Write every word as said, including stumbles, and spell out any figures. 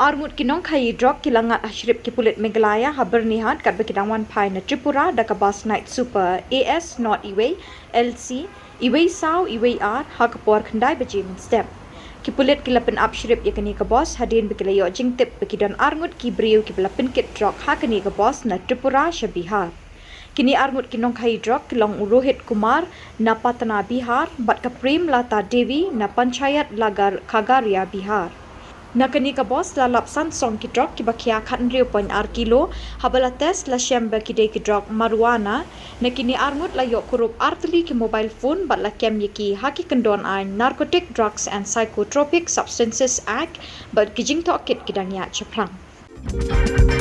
Arngut ki nongkhaii drok ki la ngat ha shrip ki pulit Meghalaya ha Byrnihat katba ki dang wan phai na Tripura da ka bus Night Super AS nod iwei LC iwei saw iwei ar ha ka por khyndai baje mynstep. Ki pulit ki la pynap shrip ïa kane ka bus hadien ba ki la ïoh jingtip ba ki don arngut ki briew kiba la pynkit drok ha kane ka bus na Tripura sha Bihar. Kine arngut ki nongkhaii drok ki long u Rohit Kumar na Patna, Bihar, bad ka Prem Lata Devi na Panchayat Lagar, Khagaria, Bihar. Na kane ka bus la lap san song ki drok kiba khia khathynriew point ar kilo, haba la test la shem ba ki dei ki drok marijuana. Na kine arngut la ïoh kurup ar tylli ki mobile phone bad la kem ïa ki ha ki kyndon aiñ Narcotic Drugs and Psychotropic Substances Act bad ki jingtohkit ki dang ïaid shaphrang.